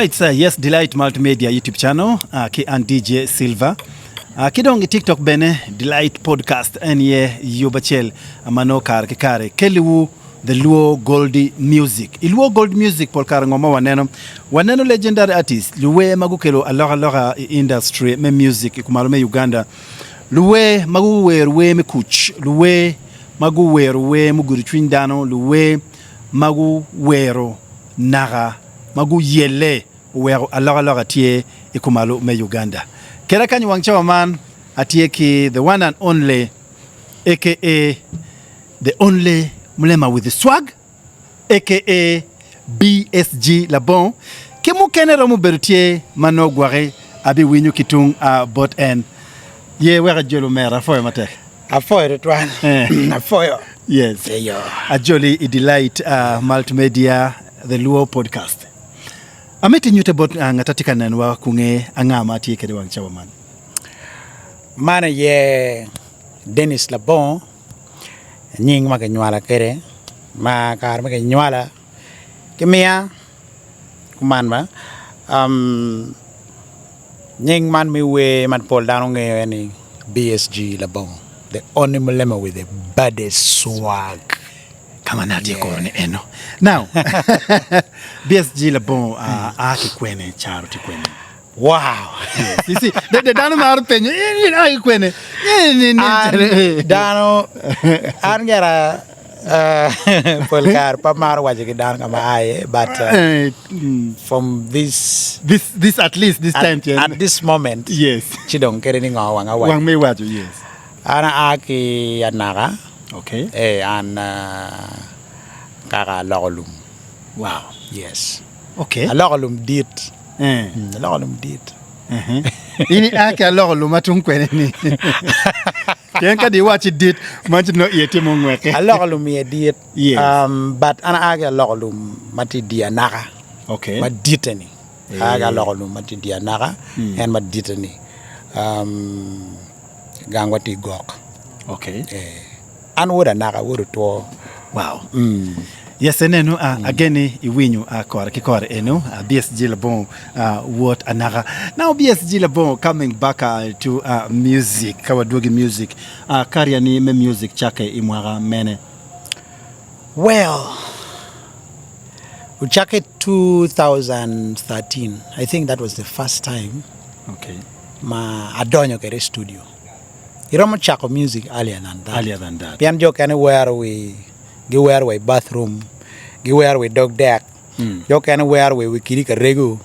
It's Yes Delight Multimedia YouTube channel ki an DJ Silver ki dong i TikTok bene Delight Podcast en ye yub acel ma nongo kare ki kare keliwu the Luo Gold Music. I Luo Gold Music pol kare ngo ma waneno? Waneno legendary artist, luwer ma gukelo alokaloka i industry me music i kumalo me Uganda, luwer ma guwero wer me kuc, luwer ma guwero wer mugudo cwiny dano, luwer ma guwero naka ma guyelle oweko alokaloka tye i kumalo me Uganda. Keda kany i wang cawa man atye ki the one and only aka the only Mulema with the swag aka BSG Labongo ki mukene romo bedo tye ma nongo gwoki abiwinyo ki tung bot en. Ye wek ajol omera apwoyo matek. Apwoyo tutwal. Apwoyo. Yes. Eyo. Ajoli i Delight uh, Multimedia The Luo Podcast. Amito inyute bot uh, ngat atye ka nenowa kunge anga ma atye kwede wang cawa man. Man aye Dennis Labongo, nying ma kinywala kwede ma kare ma kinywala kimiya kuman ba um, Nying man me wer ma pol dano ngeyo en ni BSG Labongo the only mulema with the baddest swag. Ka ma nongo atye kuro ni eno. Now, BSG Labongo a ki kwene, caro tye kwene? Wow! Yes, you see, the, the dano maro penyo, in a ki kwene? An dano, an gira Pol kare pe amaro waco ki dano ka ma aa iye but from this This, this at least this time at, at this moment Yes. ci dong kadi ni ngo wang awaco. Wang me iwaco, yes. An aa ki Anaka. Okay. Eh, an kaka aloko lum. Wow. Yes. Okay. Aloko lum dit. Eh. Aloko lum dit. In ia ki aloko lum ma tung kwene ni. Pien ka di iwacci dit, man ci nongo iye tye mungweke. Aloko lum iye dit. Yes. Um, but an aa ki aloko lum ma tye i dye anaka. Okay. Maditte ni. Aa ki aloko lum ma tye i dye anaka, en maditte ni. Um, gangwa tye i gok. Okay. Eh. An wod anaka, wod otwo. Wow. Yes, enenu ageni iwinyo kore ki kore eno BSG Labongo wot anaka. Now BSG Labongo coming back to music, ka wadwogi music, career ni me music cakke i mwaka mene? Well, ocakke 2013, I think that was the first time Okay. ma adonyo kwede i studio. Iromo cako music earlier than that. Earlier than that. Pien jo okene wero wi giwero wa i bathroom, giwero wa i dog dek, jo okene wero wa i wi kidi ka rego,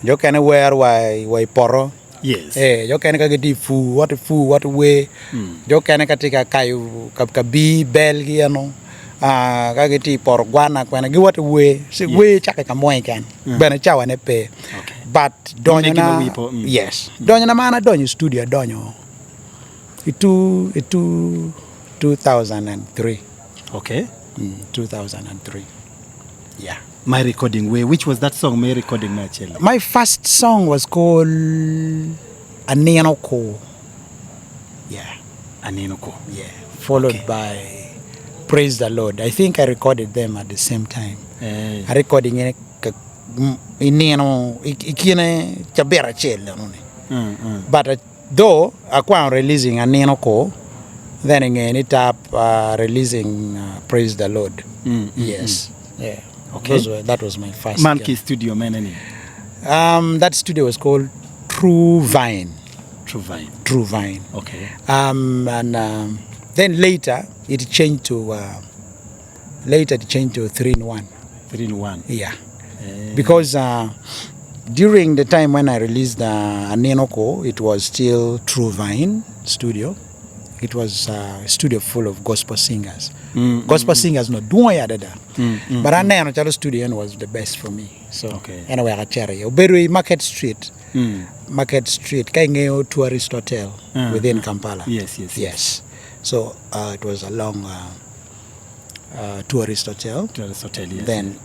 jo okene wero wa wa i poto. Yes. Eh, jo okene ka gitye i pur, woto i pur, woto i wer. Jo okene ka tye ka kayo ka kabir belgi eno, ah, ka gitye i poto gwana kwene giwoto i wer. Ci wer cakke ka mo keken, bene cawane pe. Okay. But Gin donyona, ma wii po, mm. yes, donyona ma an adonyo i studio adonyo i two, i two, 2003. Okay. 2003. Yeah. My recording way, which was that song, my recording me acel? My first song was called Anino Ko. Yeah. Anino Ko. Yeah. Followed Okay. by Praise the Lord. I think I recorded them at the same time. Eh. I recording in i nino i kine cabit acel enoni. Mm, mm. But uh, though akwano releasing Anino Ko, then i nge ni tap uh, releasing uh, Praise the Lord. Mm, mm, yes. Yeah. Okay. Those were, that was my first. Man yeah. ki studio mene ni? Um, that studio was called True Vine. True Vine. True Vine. Okay. Um, and then later it changed to uh, later it changed to 3 in 1. 3 in 1. Yeah. Eh. Because during the time when I released Anino Ko, it was still True Vine Studio. It was a studio full of gospel singers. Gospel singers no dwong adada. But aneno calo studio eno was the best for me. So Okay. en oweko acito iye. Obedo i Market Street. Market Street ka ingeyo Tourist Hotel within Kampala. Yes, yes, yes. Yes. So it was along Tourist Hotel. Tourist Hotel, yes. Then.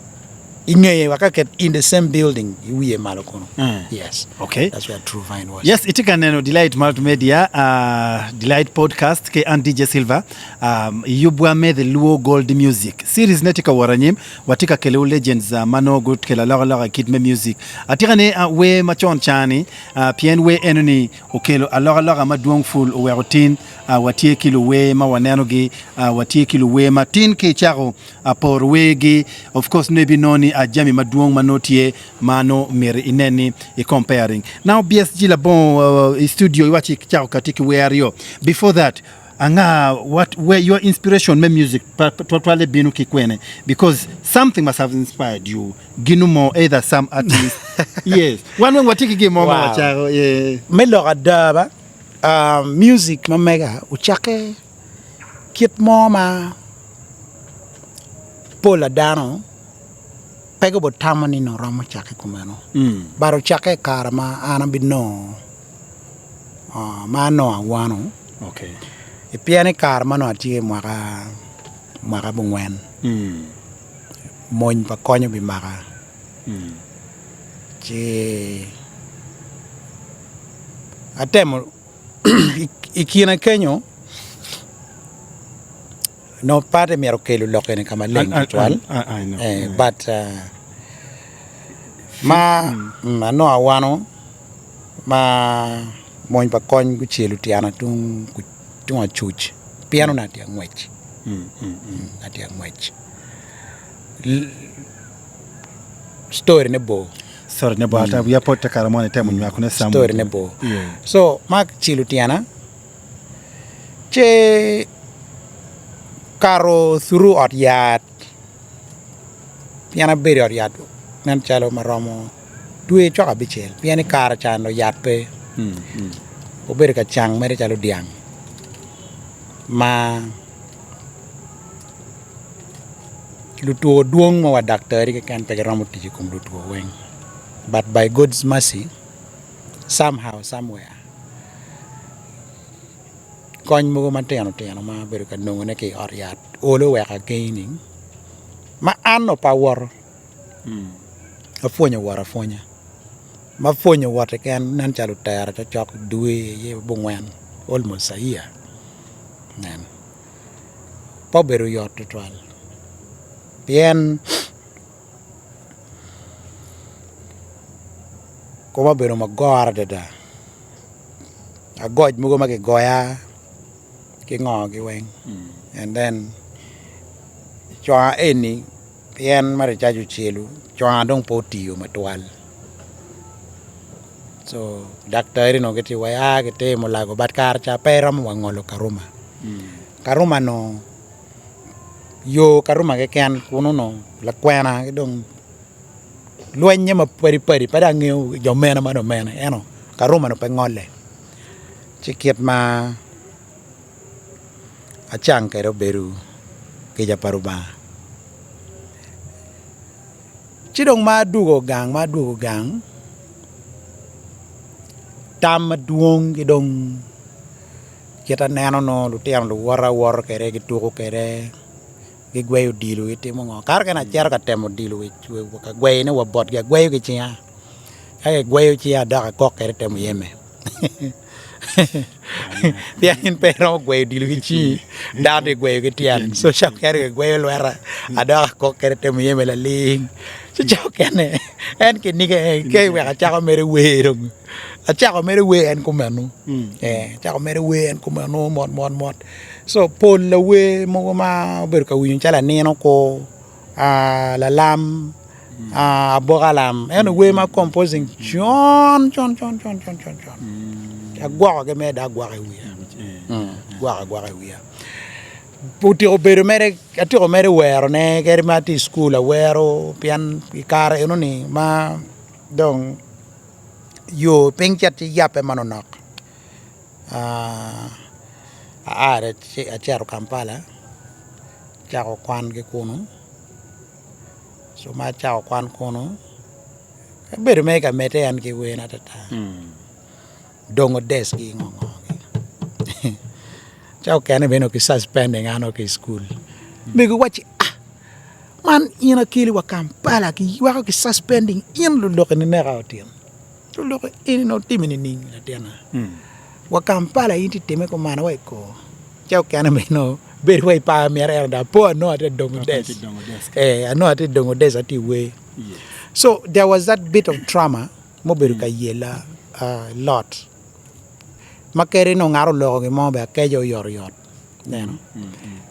I ngeye wa ka ket in the same building i wiye malo kunu. Yes. Okay. That's where True Vine was. Yes, itye ka neno Delight Multimedia, uh, Delight Podcast ki an DJ Silver. Um, i yubwa me The Luo Gold Music Series ne tye ka wot anyim, watye ka kelo legends uh, ma nongo gukelo alokaloka i kit me music. Atika ni uh, wer macon ca-ni, uh, pien wer eno-ni okelo alokaloka madwong pul oweko tin uh, watye ki luwer ma wanenogi, uh, watye ki luwer ma tin ki icako Apor wergi, of course nongo ibinongo ni jami madwong ma nongo tye ma nongo myero inen ni i comparing. Now BSG labongo i studio iwaci icako kati ki wer aryo. Before that anga what where your inspiration me music twatwale bino ki kwene because something must have inspired you ginu mo either some artist yes wan weng watye ki gin mo ma wacako yeah. Me lok ada ba music ma mega ocakke kit mo ma Pol pa dano pe gubitamo ni nongo romo cakke kumeno but ocakke i kare ma an abinongo ma anongo awano pien i kare ma onongo atye mwaka mwaka abongwen mony pa kony obimaka ci atemo i kine kenyo Nongo pate myero okelo lok eni ka maleng tutwal but ma anongo awano ma mony pa kony gucelo tyena tung acuc pien onongo atye ka ngwec atye ka ngwec story ne bor story ne bor so ma kicelo tyena Ci kato through ot yat pien abedo i ot yat nen calo ma romo dwe cok abicel pien i kare ca onongo yat pe wabedo ka cang mere calo dyang ma lutwo dwong ma wa daktari keken pe giromo tic i kom lutwo weng but by God's mercy somehow somewhere Kony mogo matino tino ma abedo ka nongone ki i ot yat olo wek ageni ma an onongo pe awoto apwonyo wot apwonya ma pwonyo wot keken nen calo otera cokcok dwe abongwen almost a year nen pe obedo yot tutwal pien koma obedo magoro adada. Agoc mogo ma kigoya ki ngogi weng and then conga eni pien ma ricac ocelo conga dong pe otiyo matwal so daktari onongo gitye wai aa gitye mulago but kare ca pe iromo wa ngolo karuma, karuma onongo yo karuma keken kunu onongo lakwena ki dong lwennye mapadi padi pe dong angeyo jo mene ma dong mene ento karuma nongo pe ngole ci kit ma acang kwede obedo kica pa Lubanga ci dong ma adwogo gang ma adwogo gang tam madwong ki dong kit aneno nongo lutino luwota woto kwede gituko kwede. Gigweyo odilo gitimo ngo kare mukene acito ka temo odilo ka gweyone wa botgi agweyo ki cinga ka kigweyo cinga dok akok kwede temo yeme pien in pe iromo gweyo odilo ki cingi dano tye ka gweyo ki tyen so ca mukene kigweyo lweta adok akok kwede temo yeme laling ci ca mukene en kiniga weko acako mere wer dong acako mere wer en kumeno acako mere wer en kumeno mot mot mot. Co pol lawer mogo ma obedo ka winyo calo anino kor lalam aboka lam ento wer ma composing con con con con con con agwokogi mere dok agwoko i wiya agwoko agwoka i wiya otyeko bedo mere atyeko mere werone kadi ma atye i cukul awero pien i kare enoni ma dong yo piny cito ci yabbe manonok. Aa acito Kampala acako kwan ki kunu co ma acako kwan kunu abedo mere ka medde en ki wer atata dongo desk ki ngo ngo ca okene bene ki suspending an ki i cukul mego wacci ah. Man in akeli wa Kampala ki weko ki suspending in luloki ni neka otin. Luloki eni nongo otimi nining latinna? Wa Kampala in tye time kumano wa i kor. Ca okene me nongo bedo wa i par myero en ada po anongo atye dongo desk. Eh anongo atye dongo desk atye wer. So there was that bit of trauma mubedo ka yela a lot. Ma kadi nongo ngat oloko gin mo bene akeco oyotoyot. Ineno?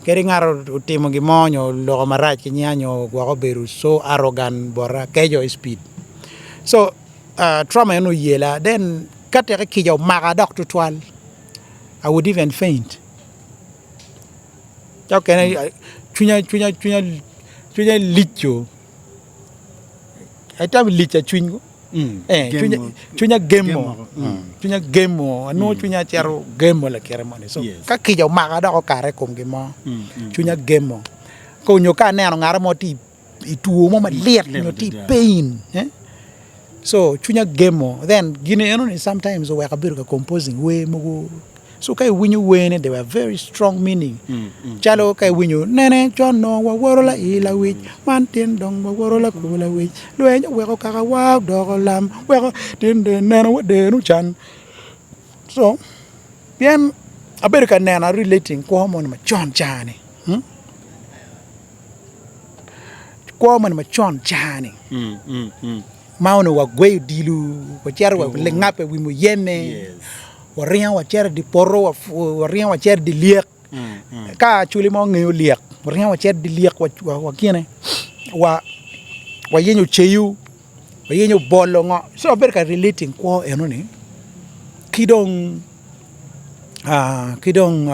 Kadi ngat otimo gin mo nyo oloko marac ki nyinga nyo gwok obedo so arrogant bota akeco i speed. So trauma eno oyela then ka teki kica omaka dok tutwal I would even faint. Ca okene cwinya cwinya cwinya cwinya lico Atamo lic acwiny ko cwinya gemo cwinya gemo anongo cwinya cito gemo lakite moni so ka kica omaka dok okate i kom gin mo cwinya gemo nyo ka aneno ngat mo tye i two mo malit nyo tye i pain so cwinya gemo then gin enoni sometimes oweko abedo ka composing wer mogo So ka iwinyo wer-ni they were very strong meaning calo ka iwinyo nene con nongo waworo laii lawic man tin dong waworo lakwo lawic lweny oweko kaka wa odoko lam weko tin dong ineno wadeno can so pien abedo ka neno a relating kwo moni macon ca-ni kwo moni macon ca-ni ma onongo wagweyo odilo wacito wangabe i wi muyeme waringo wacito i dye poto waringo wacito i dye lyek ka acholi mo ngeyo lyek waringo wacito i dye lyek wakine wayenyo ceyo wayenyo bolo ngo ci wabedo ka relating kwo enoni ki dong ki dong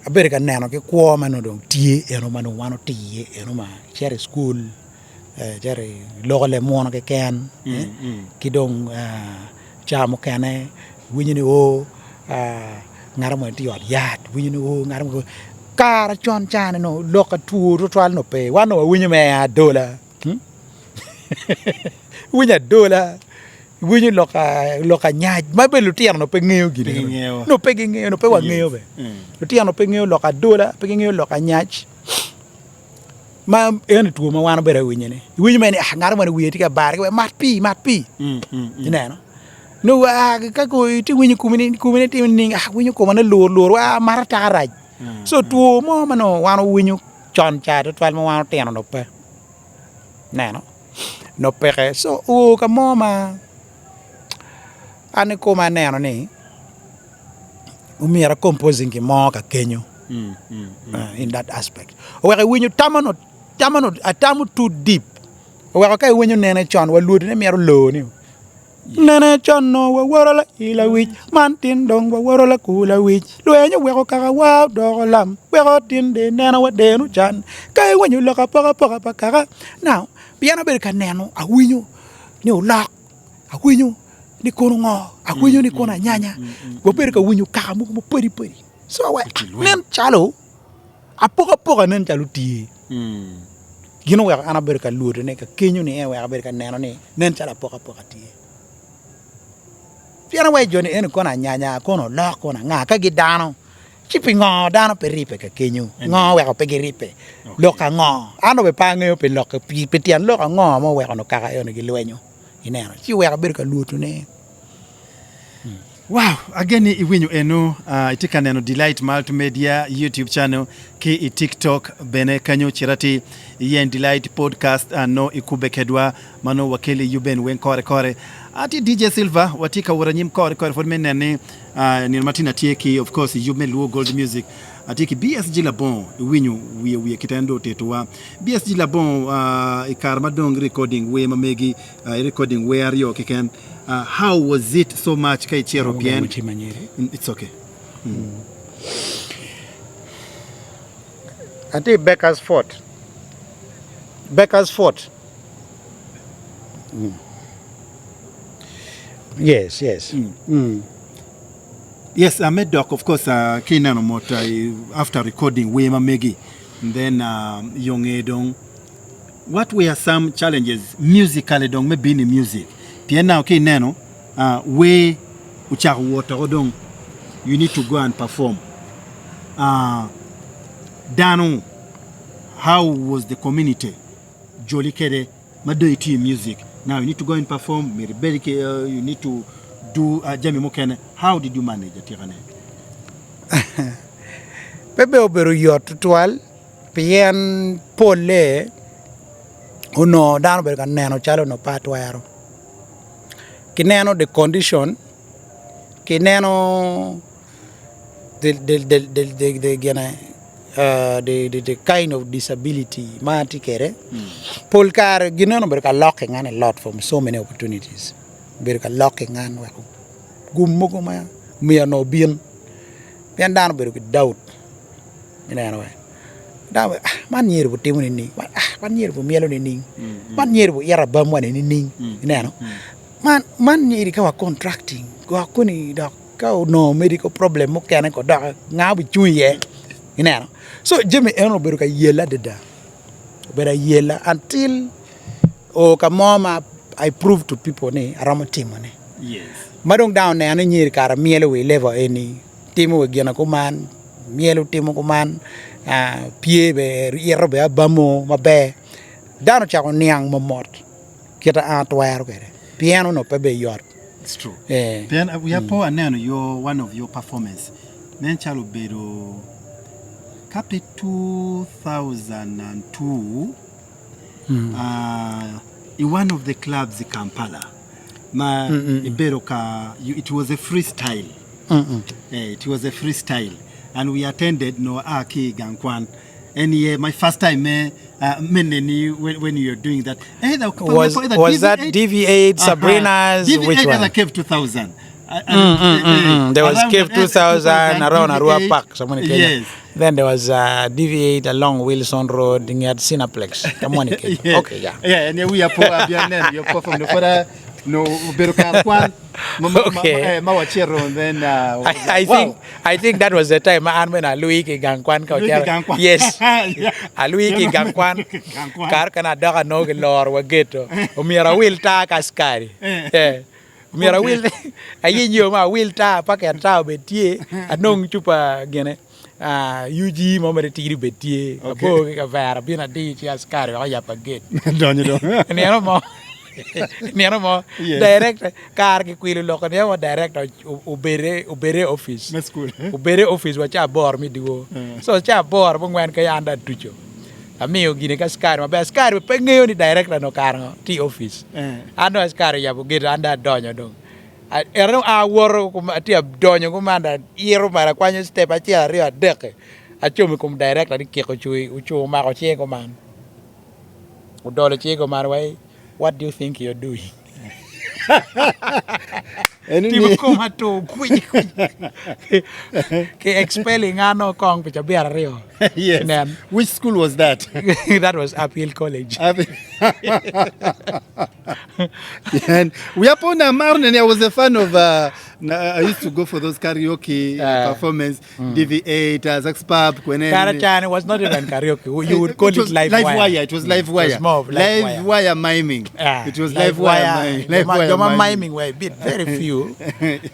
abedo ka neno ki kwo ma nongo dong tye eno ma nongo wan otiyo iye eno ma icito i cukul. Cito iloko leb muno keken ki dong ca mukene iwinyo ni oo ngat moni tye i ot yat iwinyo ni oo ngat moni kare con cani nongo lok atwo tutwal nongo pe wan nongo wawinyo mere adola iwinyo adola iwinyo lok anyac ma bene lutino nongo pe ngeyo gin eno nongo pe gingeyo nongo pe wangeyo bene lutino pe ngeyo lok adola pe gingeyo lok anyac. Ma eni two ma wan obedo ka winyo-ni, iwinyo mere ni ngat moni wiye tye ka bare wek mat pii mat pii ineno nongo ka itye ka winyo komi ni komi timo nining awinyo koma ni lur lur wa mat ataka rac co two mo ma nongo wan owinyo con ca tutwal ma wan otino nongo pe ineno nongo peke co oo ka mo ma an kikoma aneno ni omyero a composing gin mo ka kenyo in that aspect oweko iwinyo tama no tama no atamo too deep oweko ka iwinyo nene con wa lwodi ne mito loo ni nene con no waworo lail awic man tin dong waworo lakul awic lweny oweko kaka wa odoko lam weko tin dong ineno wa deno can ka iwinyo lok apokapoka pa kaka now pien abedo ka neno awinyo ni olok Awinyo ni kono ngo, awinyo ni kono anyanya, wabedo ka winyo kaka mogo mapadi padi. So nen calo apokapoka nen calo tye. Gin oweko an abedo ka lwodone ka kenyo ni en oweko abedo ka neno ni nen calo apokapoka tye. Pien awaco jo ni eni kono anyanya, kono olok, kono anga, ka gidano ci pingo dano pe ribbe ka kenyo? Ngo oweko pe giribbe? Lok ango? An dong bene pe angeyo pi lok pi tyen lok ango ma oweko nongo kaka eni gilwenyo. Ineno, ci oweko abedo ka lwotone. Wow, ageni iwinyo eno, uh, itye ka neno Delight Multimedia YouTube channel ki i TikTok bene kanyo cit atir iyen Delight Podcast uh, no ikube kedwa mano wakeli yuben weng kore kore. Atye DJ Silver, watye ka wot anyim kore kore pwod me neni uh, nino matin atye ki of course yub me Luo Gold Music. Atye ki BSG Labongo iwinyo wiye wiye kite en dong otitowa. BSG Labongo uh, i kare ma dong recording wer ma megi uh, i recording wer aryo keken uh, how was it so much ka icito pien it's okay. Atye i Bakers Fort. Bakers Fort. Mm. Yes, yes. Mm. Mm. Yes, uh, me dok of course uh, ki ineno mot uh, after recording wer ma megi then uh, yo nge dong what were some challenges musically dong me bino i music pien now ki ineno uh, wer ocako wot oko dong you need to go and perform uh, dano. How was the community joli kede ma dong itiyo i music now you need to go and perform myero ibed ki you need to do jami mukene how did you manage atika ne? Pe bene obedo yot tutwal pien polle onongo dano obedo ka neno calo onongo pe atwero kineno the condition kineno the kind of disability ma atye kwede pol kare gin eno obedo ka lokke ngat a lot from so many opportunities obedo ka lokke ngat wek gum mogo ma myero onongo obin pien dano obedo ki doubt me neno wek dano obedo ah man myero gutimo nining ah man myero gumyelo nining man myero guito abam wa ni nining ineno man myero ka wa contracting gwok koni dok Ka onongo medical problem mukene ko dok nga obicung iye ineno so jami eno obedo ka yela adada obedo ayela until o ka mo ma I prove to people ni aromo timone ma dong dano oneno ni nyeri kara myelo wa i level eni timo wa gina kuman myelo timo kuman pye bene ito bene abamo maber dano ocako niang mot kit ma an atwero kwede pien onongo pe bene yot. It's true. Eh. Pien wiya po aneno your one of your performance nen calo obedo ka pe 2002 uh, i one of the clubs i Kampala ma ibedo ka you, it was a freestyle. Eh, it was a freestyle and we attended no a ki i gang kwan En ye my first time me uh, me neni when, when you're doing that. Either, Was, either was that DV8, Uh-huh. Sabrina's, DV8 which either one? Cave 2000. I, I Mm, don't- mm, eh, mm, mm. There was around Cave that, eh, 2000 around Arua DV8. Park, somewhere in Kenya. Yes. Then there was uh, DV8 along Wilson Road near Cineplex. Come on, Kenya. Yeah. Okay, yeah. Yeah, and we are poor, you perform the for no obedo kare kwan ma, ma, ma, Okay. eh, ma wacito and then uh, I, I wow. think I think that was the time ma an bene alui ki gang kwan ka Alui ki ocito gang kwan. yes Yeah. alui ki gang kwan Ki gang kwan. kare kane adok anongo giloro wa geto omyero awil taa ki askari Eh. Eh. Omyero Okay. awil ayiny yo ma awil taa paket taa obed tye anong cupa gine UG mo mere tidi obed tye, abor ki kavera abino adiyo ci askari wek oyabba gate. Donyo dong. Nino mo nino mo Yes. director kare kikwilo lok nino mo director obede obede i office Me school. obede i office wa ca aboro me dyewor so ca aboro mungwen kany an dong atuco amiyo gine ki askari maber askari pe ngeyo ni director ni okaro ngo tye i office Eh. an dong askari oyabo gate an dong adonyo dong Ento dong awoto atye ka donyo kuman dong aito malo akwanyo citep acel aryo adek-ki acomo i kom dayirekta ni kik ocung omako cinge kuman odolo cinge kuman wai what do you think you're doing tipo koma tur kwicikwici ki expelling an nongo kong pi cabit aryo Yes. Which school was that? That was Appeal College. And we are upon Amarne. I was a fan of. Uh, I used to go for those karaoke uh, performance, DV8, uh, Zax Pub, Kwenene. Karachan was not even karaoke. You would call it, was live, live wire. wire. It was live Mm. wire. It was more of live, live wire. wire miming. Ah, it was live, wire, miming. Live Joma, wire joma miming. miming were a bit very few.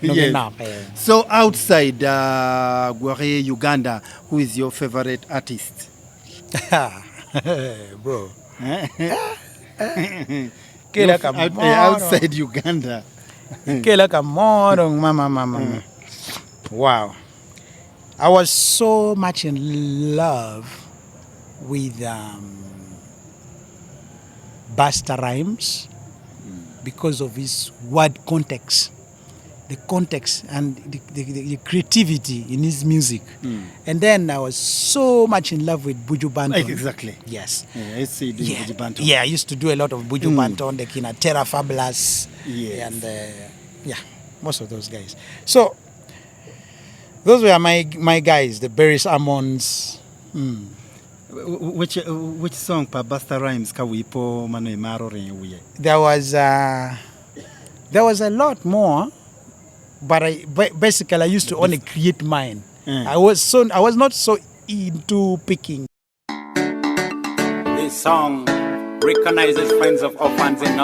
No yes. enough, eh. So outside uh, Gwari, Uganda, who is your favorite artist? Bro. Kela ka Out, eh, moro. outside Uganda. Kela ka moro mama mama. Mm. Wow. I was so much in love with um, Busta Rhymes because of his word context. the context and the, the, the creativity in his music. Mm. And then I was so much in love with Buju Banton. Exactly. Yes. Yeah, I see doing yeah. Buju Banton. Yeah, I used to do a lot of Buju mm. Banton, the Kina Terra Fabulous. Yes. And uh, yeah, most of those guys. So those were my my guys, the Barry Ammons. Mm. Which, uh, which song pa Busta Rhymes ka wipo mano imaro rin There was uh, There was a lot more, but I basically I used to only create mine. Mm. I was so I was not so into picking. This song recognizes friends of orphans in.